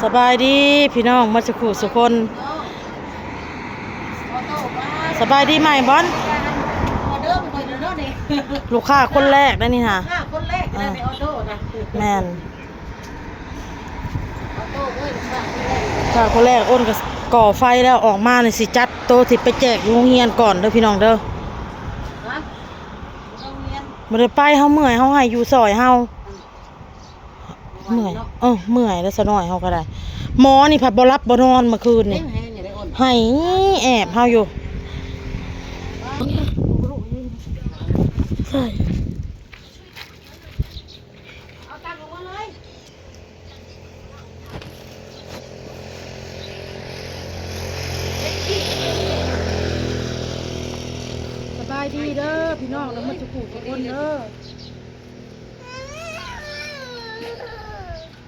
ສະບາຍດີພີ່ນ້ອງໝົດສູ່ຜູ້ສູ່ຄົນ. ສະບາຍດີໃໝ່ບອນ. ລູກຄ້າຄົນແລກໄດ໋ນີ້ຫາ. ລູກຄ້າຄົນແລກໄດ້ໃນອອໂຕ້ນະ. ແມ່ນ. ລູກຄ້າຄົນແລກ ໂອນກໍກໍ່ໄຟແລ້ວ ອອກມານີ້ຊິຈັດໂຕທີ່ໄປແຈກຢູ່ໂຮງຮຽນກ່ອນເດີພີ່ນ້ອງເດີ. ບໍ່ໄດ້ໄປ ເຮົາເມື່ອຍ ເຮົາໃຫ້ຢູ່ຊ່ອຍເຮົາ. ເມື່ອຍ ເອີ ເມື່ອຍແລ້ວຊະນ້ອຍເຮົາກໍໄດ້. ໝໍນີ້ພັດບໍ່ຫຼັບບໍ່ນອນເມື່ອຄືນນີ້ ໄຫ້ແອບເຮົາຢູ່. ສະບາຍດີເດີພີ່ນ້ອງ ນຳໝົດສູ່ຜູ້ສູ່ຄົນເດີ.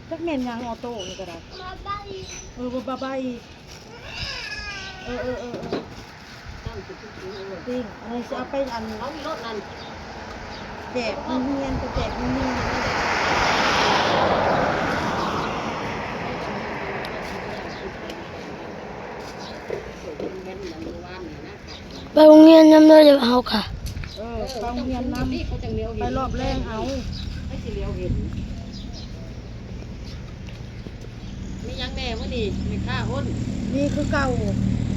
ຈັກແມ່ນຫຍັງ ອອໂຕ້ນີ້ກໍໄດ້. ເອີ ບໍ່ບາບາອີກ. ເອີ ເອີ ເອີ ເອີ ປີ້ງ ອັນນີ້ຊິເອົາໄປ ອັນ ເອົາລົດນັ້ນ ແຈກໂຮງຮຽນ ໄປແຈກໂຮງຮຽນ. ໄປໂຮງຮຽນນຳເດີ ເຮົາກະ ເອີ ໄປໂຮງຮຽນນຳ ໄປຮອບແລງເອົາ. ມີຫຍັງແດ່ມື້ນີ້ແມ່ຄ້າອ້ນ? ມີຄືເກົ່າ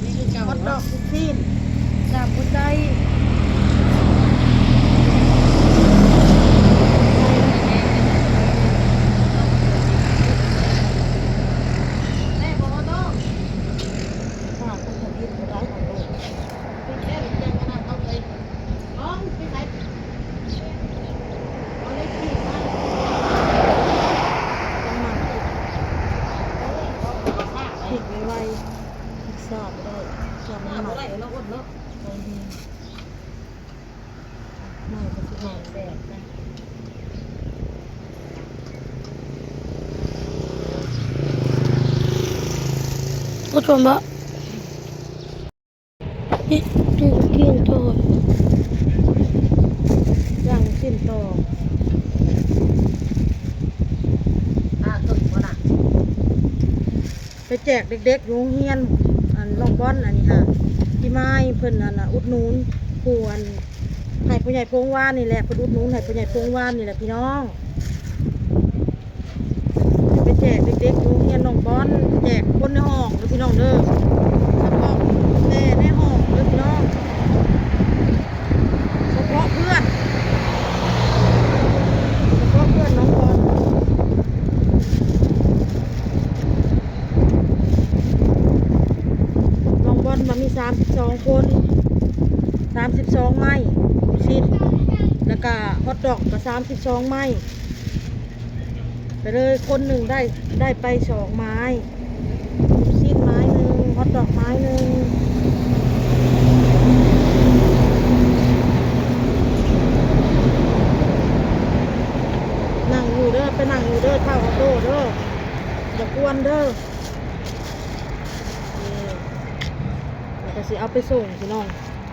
ມີຄືເກົ່າ ຮອດດອກ ເນາະ ລູກຊີ້ນ ສາມຫົວໃຈ. ແຊບບໍ່ ອອໂຕ້? ບໍ່ຊົມບໍ່? ກິນ ກິນຕໍ່ ຢ່າງກິນຕໍ່ ໄປແຈກເດັກໆຢູ່ໂຮງຮຽນ ອັນ ນ້ອງບອນ ອັນນີ້ຫາ ທີ່ມາໃຫ້ເພິ່ນ ອັນນ່າ ອຸດໜູນ ຜູ້ ອັນ ໃຫ້ພໍ່ໃຫຍ່ພົງວານນີ້ແຫຼະ ເພິ່ນອຸດໜູນໃຫ້ພໍ່ໃຫຍ່ພົງວານນີ້ແຫຼະ ພີ່ນ້ອງ. ໄປແຈກເດັກໆຢູ່ໂຮງຮຽນນ້ອງບອນ ແຈກຄົນໃນຫ້ອງເດີພີ່ນ້ອງເດີ ສະເພາະແຕ່ໃນຫ້ອງເດີພີ່ນ້ອງ ສະເພາະເພື່ອນ ສະເພາະເພື່ອນນ້ອງບອນ. ນ້ອງບອນວ່າມີສາມສິບສອງຄົນ ສາມສິບສອງໄມ້ລູກຊີ້ນ ແລ້ວກະຮອດດອກກະສາມສິບສອງໄມ້. ໄປເລີຍ ຄົນໜຶ່ງໄດ້ ໄດ້ໄປສອງໄມ້ ລູກຊີ້ນໄມ້ໜຶ່ງ ຮອດດອກໄມ້ໜຶ່ງ. ນັ່ງຢູ່ເດີ ໄປນັ່ງຢູ່ເດີ ທ້າວອອໂຕ້ເດີ ຢ່າກວນເດີ. ນີ້ ແລ້ວກໍຊິເອົາໄປສົ່ງພີ່ນ້ອງ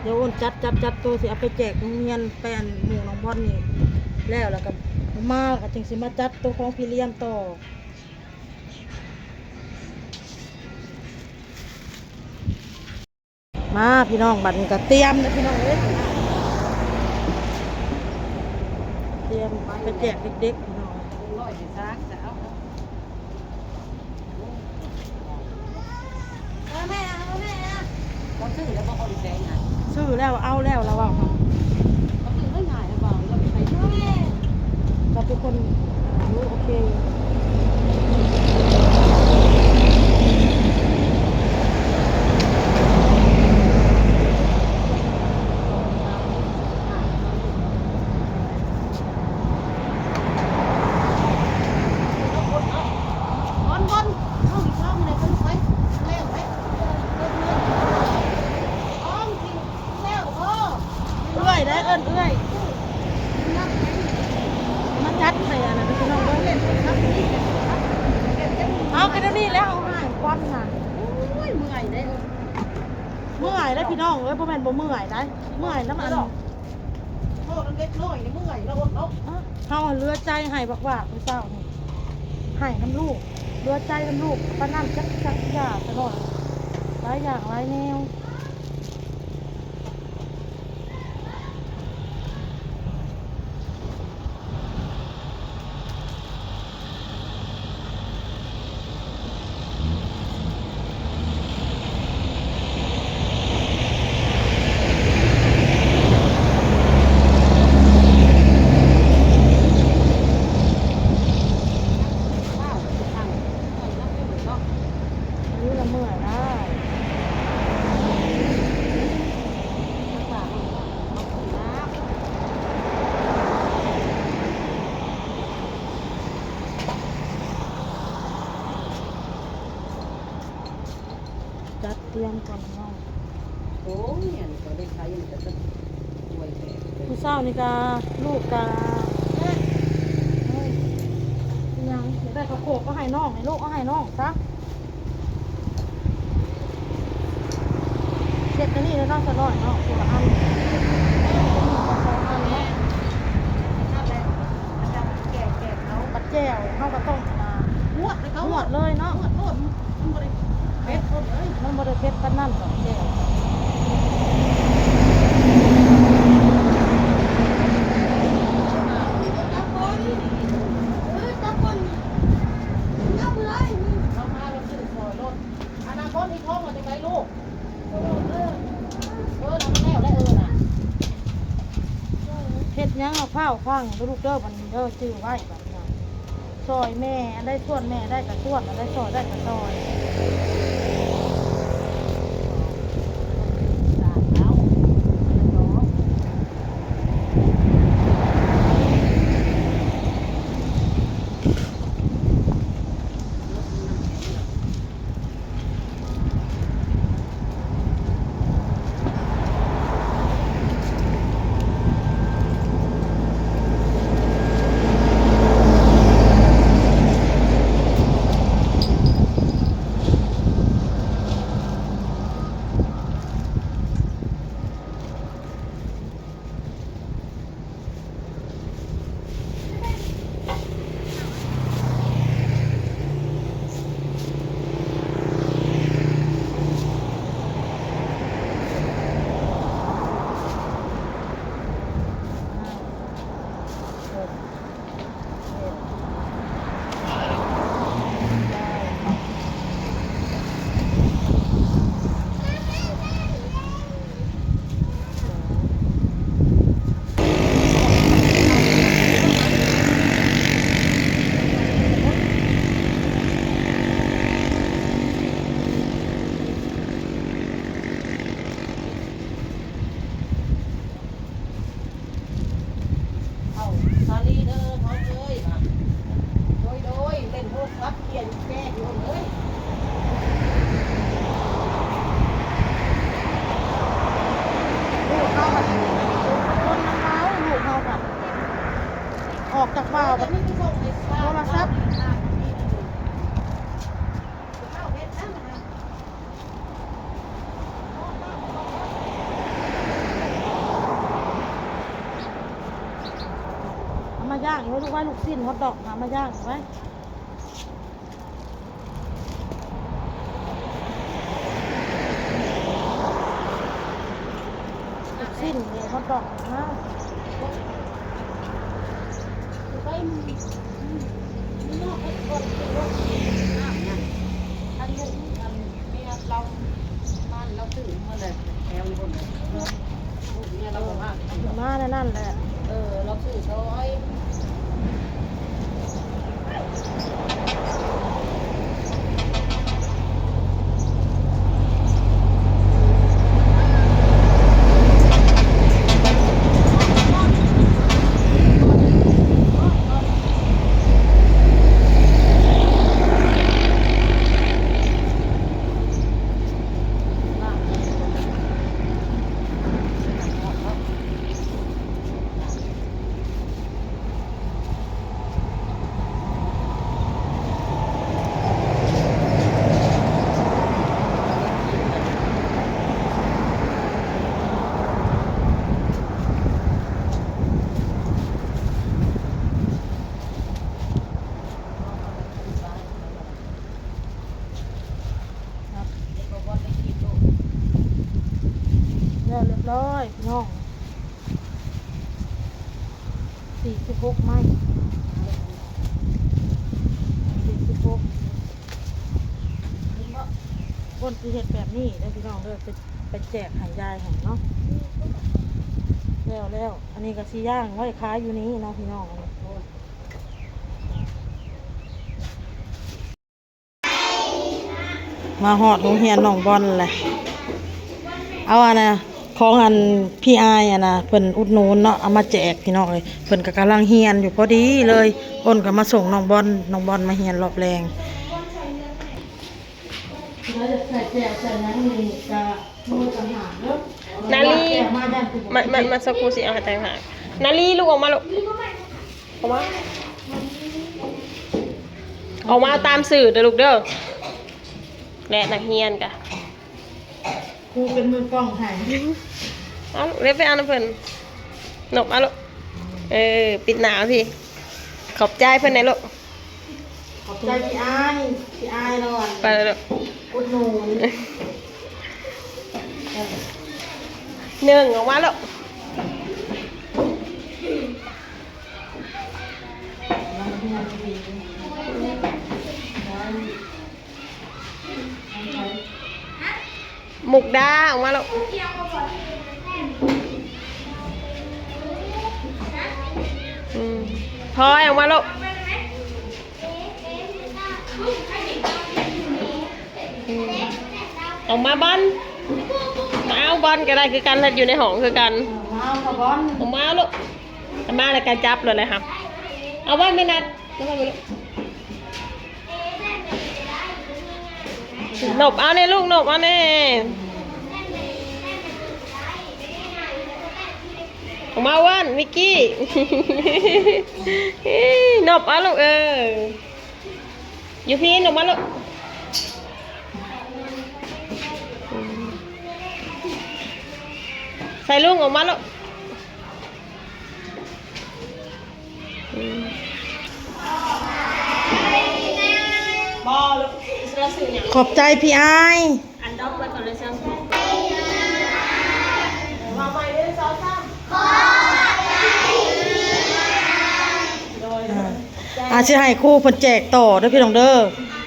ດຽວໂອນຈັດ ຈັດ ຈັດໂຕ ຊິເອົາໄປແຈກໂຮງຮຽນ ໄປອັນໝູ່ນ້ອງບອນນີ້ ແລ້ວ ແລ້ວກໍມາ ແລ້ວກໍຈຶ່ງຊິມາຈັດໂຕຂອງພີ່ລຽມຕໍ່. ມາພີ່ນ້ອງ ບັດນີ້ກໍຕຽມເດີພີ່ນ້ອງເອີຍ ຕຽມໄປແຈກເດັກໆ ພີ່ນ້ອງ. ເອົາແມ່ ເອົາແມ່ ເອົາ ເຂົາຊື້ແລ້ວບໍ່ ເຂົາຊິແຊງໃຫ້ ຊື້ແລ້ວ ເອົາແລ້ວ ລາວເວົ້າ ເຂົາຊື້ງ່າຍໆ ລາວເວົ້າ ລາວໄປໃສ ກໍທຸກຄົນ ໂອເຄ. ເອື້ອຍໄດ້ເອີ້ນເອື້ອຍ ມາຈັດໃສ່ອັນນັ້ນພີ່ນ້ອງເອີຍ. ເອົາແຕ່ດຽວນີ້ແລ້ວ ເອົາໃຫ້ຄວັນນະ. ໂອ້ຍ ເມື່ອຍເດ້ ເມື່ອຍເດ້ພີ່ນ້ອງເອີຍ ບໍ່ແມ່ນບໍ່ເມື່ອຍໄດ໋ ເມື່ອຍນຳອັນ ເຮົາເຫຼືອໃຈໃຫ້ບັກຫວາກມື້ເຊົ້ານີ້ ໃຫ້ນຳລູກ ເຫຼືອໃຈນຳລູກປານນັ້ນ ຈັກ ຈັກຢ່າຊະເນາະ ຫຼາຍຢ່າງຫຼາຍແນວ. ຈັດຕຽມກ່ອນພີ່ນ້ອງ. ໂອ້ຍ ອັນນີ້ກໍໄດ້ໃຊ້ ອັນນີ້ກໍຈະ ອວຍແທ້ ມື້ເຊົ້ານີ້ກະລູກກະ ເອີຍ ອີຫຍັງ ຢາກໄດ້ເຂົ້າໂພດກໍໃຫ້ນ້ອງ ໃຫ້ລູກເອົາໃຫ້ນ້ອງຊະ. ເຮັດອັນນີ້ແລ້ວເນາະ ສາວນ້ອຍເນາະ ຄົນລະອັນ ສອງອັນເນາະ. ບັດແຈ່ວເຮົາກໍຕ້ອງ ອ່າ ງວດເລີຍເນາະ ງວດໂລດ ມັນບໍ່ໄດ້ເຜັດໂພດເລີຍ ມັນບໍ່ໄດ້ເຜັດປານນັ້ນດອກແຈ່ວ. ເຮັດຫຍັງເອົາຟ້າວຟັງເດີລູກເດີ ບັດນີ້ເດີ ຈື່ໄວ້ບັດນີ້ນະ. ຊ່ອຍແມ່ ອັນໃດຊ່ວຍແມ່ໄດ້ກໍຊ່ວຍ ອັນໃດຊ່ອຍໄດ້ກໍຊ່ອຍ. ເອົາສາລີເດີ ເຮົາເອີຍ ໂດຍ ໂດຍ ເລ່ນໂທລະສັບ ເປ່ຽນແກ້ຢູ່ເອີຍ. ລູກເຮົາບັດ ຄົນນຳລາວ ລູກເຮົາບັດ ອອກຈາກບ້ານບັດ ໂທລະສັບ ເອົາມາຍ່າງໄວ້ລູກ ໄວ້ລູກຊີ້ນຮອດດອກ ເອົາມາຍ່າງໄວ້ ລູກຊີ້ນຮອດດອກ ມາ. ໄປ ມັນ ມັນນອກໄປກ່ອນ ອັນ ອັນ ເມຍລາວ ບ້ານລາວຊື້ໝົດແຫຼະ ແຖວນີ້ພຸ້ນແຫຼະ ເມຍລາວບໍ່ມາ ມາແນວນັ້ນແຫຼະ ເອີ ລາວຊື້ຊອຍ. ເ ພີ່ນ້ອງ ສີ່ສິບຫົກໄມ້ ສີ່ສິບຫົກ ເຫັນບໍ່? ເພິ່ນຊິເຮັດແບບນີ້ເດີພີ່ນ້ອງເດີ ໄປ ໄປແຈກໃຫ້ຍາຍຫັ້ນເນາະ. ແລ້ວ ແລ້ວ ອັນນີ້ກໍຊິຍ່າງໄວ້ຂາຍຢູ່ນີ້ເນາະພີ່ນ້ອງ. ມາຮອດໂຮງຮຽນນ້ອງບອນແຫຼະ ເອົາອັນນະ ຂອງອັນພີ່ອ້າຍອັນນະ ເພິ່ນອຸດໜູນເນາະ ເອົາມາແຈກພີ່ນ້ອງເອີຍ. ເພິ່ນກໍກຳລັງຮຽນຢູ່ພໍດີເລີຍ ອ້ນກໍມາສົ່ງນ້ອງບອນ ນ້ອງບອນມາຮຽນຮອບແລງ. ນາລີ ມາ ມາ ມາ ສັກຄູຊິເອົາໃຫ້ຕ່າງຫາກ. ນາລີ ລູກອອກມາລູກ. ອອກມາ ອອກມາຕາມຊື່ເດີລູກເດີ ແລະນັກຮຽນກະ ຄູເປັນມືກ້ອງໃຫ້. ເອົາລູກ ເລຍໄປເອົານຳເພິ່ນ ນົບເອົາລູກ. ເອີ ປິດໜ້າພີ້ ຂອບໃຈເພິ່ນແດ່ລູກ. ຂອບໃຈພີ່ອ້າຍ ພີ່ອ້າຍລາວ ໄປເລີຍລູກ ອຸດໜູນ. ໜຶ່ງ ອອກມາລູກ. ມຸກດາ ອອກມາລູກ. ອືມ ພອຍ ອອກມາລູກ. ອອກມາບອນ ມາເອົາບອນກໍໄດ້ຄືກັນ ແລ້ວຢູ່ໃນຫ້ອງຄືກັນ. ມາເອົາກັບບອນ ອອກມາລູກ. ມາແລ້ວກໍຈັບໂລດແຫຼະ ເອົາໄວ້ແມ່ນັດ ເອົາໄວ້ແມ່ລູກ. ນົບເອົາແດ່ລູກ ນົບເອົາແດ່. ອອກມາອ້ວນ ມິກກີ້ ນົບເອົາລູກ ເອີ ຢູ່ພີ້ ນົບມາລູກ. ໃສ່ລຸງ ອອກມາລູກ. ຂອບໃຈພີ່ອ້າຍ. ອັນດອກໄວ້ກ່ອນເລີຍ ເອົາໃໝ່ ໜຶ່ງ ສອງ ສາມ. ອ່າ ຊິໃຫ້ຄູເພິ່ນແຈກຕໍ່ເດີພີ່ນ້ອງເດີ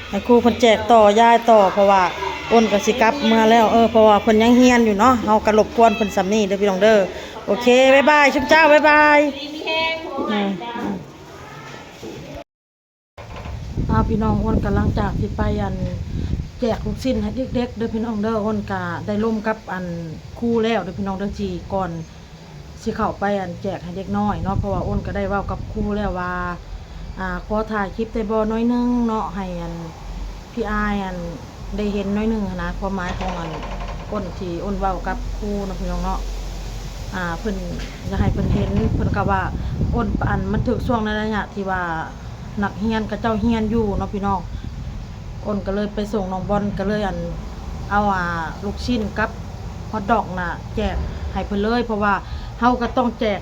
ໃຫ້ຄູເພິ່ນແຈກຕໍ່ ຍາຍຕໍ່ ເພາະວ່າອ້ນກໍຊິກັບເມືອແລ້ວ. ເອີ ເພາະວ່າເພິ່ນຍັງຮຽນຢູ່ເນາະ ເຮົາກໍລົບກວນເພິ່ນສ່ຳນີ້ເດີພີ່ນ້ອງເດີ. ໂອເຄ ບາຍບາຍ ຊຸມເຈົ້າ ບາຍບາຍ. ອືມ ອືມ. ອ້າວ ພີ່ນ້ອງ ອ້ນກະຫຼັງຈາກທີ່ໄປ ອັນ ແຈກລູກຊິ້ນໃຫ້ເດັກໆເດີພີ່ນ້ອງເດີ ອ້ນກະໄດ້ລົມກັບ ອັນ ຄູແລ້ວເດີພີ່ນ້ອງເດີ ທີ່ກ່ອນຊິເຂົ້າໄປ ອັນ ແຈກໃຫ້ເດັກນ້ອຍເນາະ ເພາະວ່າອ້ນກະໄດ້ເວົ້າກັບຄູແລ້ວວ່າ ອ່າ ຂໍຖ່າຍຄລິບໄດ້ບໍ່ໜ້ອຍໜຶ່ງເນາະ ໃຫ້ ອັນ ພີ່ອ້າຍ ອັນ ໄດ້ເຫັນໜ້ອຍໜຶ່ງຫັ້ນນະ ຄວາມໝາຍຂອງ ອັນ ອ້ນທີ່ອ້ນເວົ້າກັບຄູເນາະ ພີ່ນ້ອງເນາະ ອ່າ ເພິ່ນຢາກໃຫ້ເພິ່ນເຫັນ ເພິ່ນກະວ່າ ອ້ນ ອັນ ມັນຖືກຊ່ວງໃນໄລຍະທີ່ວ່າ ນັກຮຽນເຂົາເຈົ້າຮຽນຢູ່ເນາະພີ່ນ້ອງ ອ້ນກໍເລີຍໄປສົ່ງນ້ອງບອນ ກໍເລີຍ ອັນ ເອົາ ອ່າ ລູກຊິ້ນກັບຮອດດອກນະ ແຈກໃຫ້ເພິ່ນເລີຍ ເພາະວ່າເຮົາກໍຕ້ອງແຈກ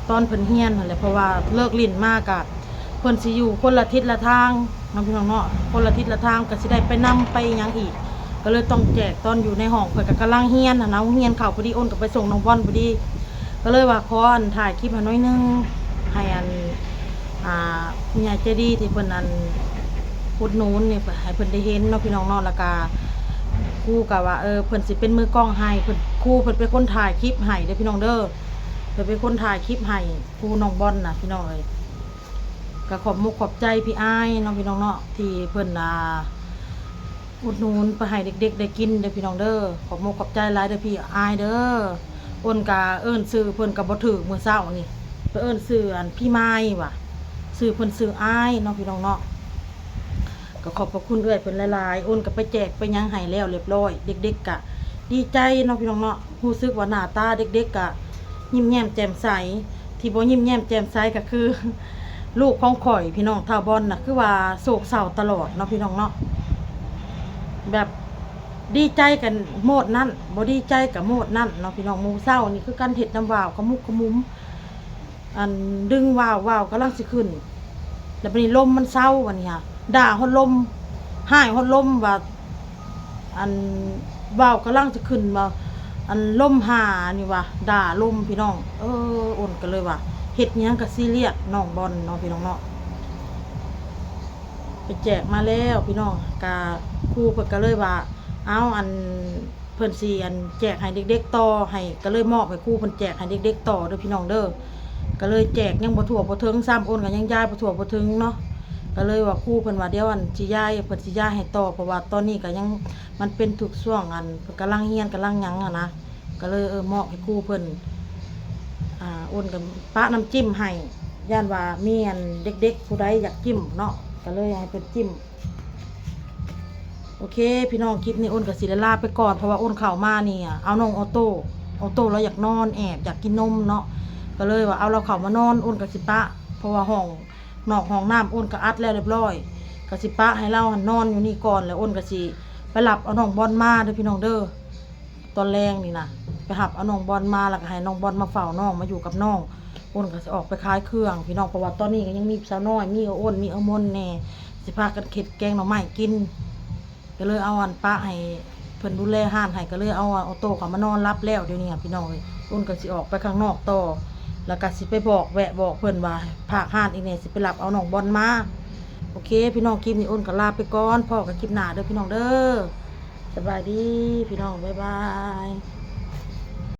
ຕອນເພິ່ນຮຽນຫັ້ນແຫຼະ ເພາະວ່າເລີກຫຼິ້ນມາກະ ເພິ່ນຊິຢູ່ຄົນລະທິດລະທາງເນາະ ພີ່ນ້ອງເນາະ ຄົນລະທິດລະທາງ ກໍຊິໄດ້ໄປນຳໄປຫຍັງອີກ ກໍເລີຍຕ້ອງແຈກຕອນຢູ່ໃນຫ້ອງ ເພິ່ນກໍກຳລັງຮຽນຫັ້ນນະ ໂຮງຮຽນເຂົ້າພໍດີ ອ້ນກໍໄປສົ່ງນ້ອງບອນພໍດີ ກໍເລີຍວ່າຂໍ ອັນ ຖ່າຍຄລິບໃຫ້ໜ້ອຍໜຶ່ງ ໃຫ້ ອັນ ອ່າ ຜູ້ໃຫຍ່ໃຈດີທີ່ເພິ່ນ ອັນ ອຸດໜູນນີ້ ໃຫ້ເພິ່ນໄດ້ເຫັນເນາະ ພີ່ນ້ອງເນາະ ແລ້ວກະຄູກະວ່າ ເອີ ເພິ່ນຊິເປັນມືກ້ອງໃຫ້ ເພິ່ນ ຄູເພິ່ນເປັນຄົນຖ່າຍຄລິບໃຫ້ເດີ ພີ່ນ້ອງເດີ ເພິ່ນເປັນຄົນຖ່າຍຄລິບໃຫ້ ຄູນ້ອງບອນນະ ພີ່ນ້ອງເອີຍ. ກະຂອບມຸກຂອບໃຈພີ່ອ້າຍເນາະ ພີ່ນ້ອງເນາະ ທີ່ເພິ່ນ ອ່າ ອຸດໜູນໄປໃຫ້ເດັກໆໄດ້ກິນເດີພີ່ນ້ອງເດີ ຂອບມຸກຂອບໃຈຫຼາຍເດີພີ່ອ້າຍເດີ. ອ້ນກະເອີ້ນຊື່ເພິ່ນກະບໍ່ຖືກ ມື້ເຊົ້ານີ້ໄປເອີ້ນຊື່ ອັນ ພີ່ມາຍວ່າ ຊື່ເພິ່ນຊື່ອ້າຍເນາະ ພີ່ນ້ອງເນາະ. ກະຂອບພະຄຸນເອື້ອຍເພິ່ນຫຼາຍໆ ອ້ນກະໄປແຈກໄປຫຍັງໃຫ້ແລ້ວລຽບລ້ອຍ ເດັກໆກະດີໃຈເນາະ ພີ່ນ້ອງເນາະ. ຮູ້ສຶກວ່າໜ້າຕາເດັກໆກະຍິ້ມແຍ້ມແຈ່ມໃສ ທີ່ບໍ່ຍິ້ມແຍ້ມແຈ່ມໃສກໍຄືລູກຂອງຂ້ອຍ ພີ່ນ້ອງ ທ້າວບອນນະ ຄືວ່າໂສກເສົ້າຕະຫຼອດເນາະ ພີ່ນ້ອງເນາະ. ແບບດີໃຈກັນໂໝດນັ້ນ ບໍ່ດີໃຈກໍໂໝດນັ້ນເນາະ ພີ່ນ້ອງ. ມື້ເຊົ້ານີ້ຄືກັນ ເຮັດນຳຫວ່າວຂະມຸກຂະມຸມ ອັນ ດຶງຫວ່າວ ຫວ່າວກຳລັງຊິຂຶ້ນ ແລ້ວບາດນີ້ລົມມັນເຊົາ ບາດນີ້ຫາ ດ່າຮອດລົມ ຮ້າຍຮອດລົມວ່າ ອັນ ຫວ່າວກຳລັງຈະຂຶ້ນມາ ອັນລົມຫານີ້ວ່າ ດ່າລົມພີ່ນ້ອງ. ເອີ ອ້ນກໍເລີຍວ່າ ເຮັດຫຍັງກໍຊີຣຽສນ້ອງບອນເນາະ ພີ່ນ້ອງເນາະ. ໄປແຈກມາແລ້ວພີ່ນ້ອງ ກະ ຄູເພິ່ນກໍເລີຍວ່າ ເອົາ ອັນ ເພິ່ນຊິ ອັນ ແຈກໃຫ້ເດັກໆຕໍ່ ໃຫ້ ກໍເລີຍມອບໃຫ້ຄູເພິ່ນແຈກໃຫ້ເດັກໆຕໍ່ເດີພີ່ນ້ອງເດີ. ກໍເລີຍແຈກຍັງບໍ່ທົ່ວບໍ່ເຖິງຊ້ຳ ອ້ນກໍຍັງຢາຍບໍ່ທົ່ວບໍ່ເຖິງເນາະ. ກໍເລີຍວ່າຄູເພິ່ນວ່າ ດຽວ ອັນ ຊິຢາຍ ເພິ່ນຊິຢາຍໃຫ້ຕໍ່ ເພາະວ່າຕອນນີ້ກໍຍັງ ມັນເປັນທຸກຊ່ວງ ອັນ ເພິ່ນກຳລັງຮຽນກຳລັງຫຍັງຫັ້ນນະ. ກໍເລີຍ ເອີ ມອບໃຫ້ຄູເພິ່ນ ອ່າ ອ້ນກໍປະນ້ຳຈິ້ມໃຫ້ ຢ້ານວ່າມີ ອັນ ເດັກໆຜູ້ໃດຢາກຈິ້ມເນາະ ກໍເລີຍໃຫ້ເພິ່ນຈິ້ມ. ໂອເຄພີ່ນ້ອງ ຄລິບນີ້ອ້ນກໍຊິໄດ້ລາໄປກ່ອນ ເພາະວ່າອ້ນເຂົ້າມານີ້ ເອົານ້ອງອໍໂຕ້ ອໍໂຕ້ລາວຢາກນອນ ແອບຢາກກິນນົມເນາະ. ກໍເລີຍວ່າເອົາລາວເຂົ້າມານອນ ອ້ນກໍຊິປະ ເພາະວ່າຫ້ອງ ນອກຫ້ອງນ້ຳອ້ນກໍອັດແລ້ວຮຽບຮ້ອຍ ກໍຊິປະໃຫ້ລາວຫັ້ນນອນຢູ່ນີ້ກ່ອນ ແລ້ວອ້ນກໍຊິໄປຮັບເອົານ້ອງບອນມາເດີພີ່ນ້ອງເດີ. ຕອນແລງນີ້ນະ ໄປຮັບເອົານ້ອງບອນມາ ແລ້ວກໍໃຫ້ນ້ອງບອນມາເຝົ້ານ້ອງ ມາຢູ່ກັບນ້ອງ. ອ້ນກໍຊິອອກໄປຂາຍເຄື່ອງພີ່ນ້ອງ ເພາະວ່າຕອນນີ້ກໍຍັງມີສາວນ້ອຍ ມີເອື້ອຍອ້ນ ມີເອື້ອຍມົນແດ່ ຊິພາກັນເຮັດແກງໜໍ່ໄມ້ກິນ. ກໍເລີຍເອົາອັນປະໃຫ້ເພິ່ນດູແລຮ້ານໃຫ້ ກໍເລີຍເອົາ ເອົາໂຕເຂົ້າມານອນຫຼັບແລ້ວ. ດຽວນີ້ພີ່ນ້ອງເອີຍ ອ້ນກໍຊິອອກໄປຂ້າງນອກຕໍ່ ແລ້ວກໍຊິໄປບອກ ແວະບອກເພິ່ນວ່າ ພາກຮ້ານອີກແດ່ ຊິໄປຮັບເອົານ້ອງບອນມາ. ໂອເຄພີ່ນ້ອງ ຄລິບນີ້ອ້ນກໍລາໄປກ່ອນ ພໍ້ກັນຄລິບໜ້າເດີພີ່ນ້ອງເດີ. ສະບາຍດີພີ່ນ້ອງ ບາຍບາຍ.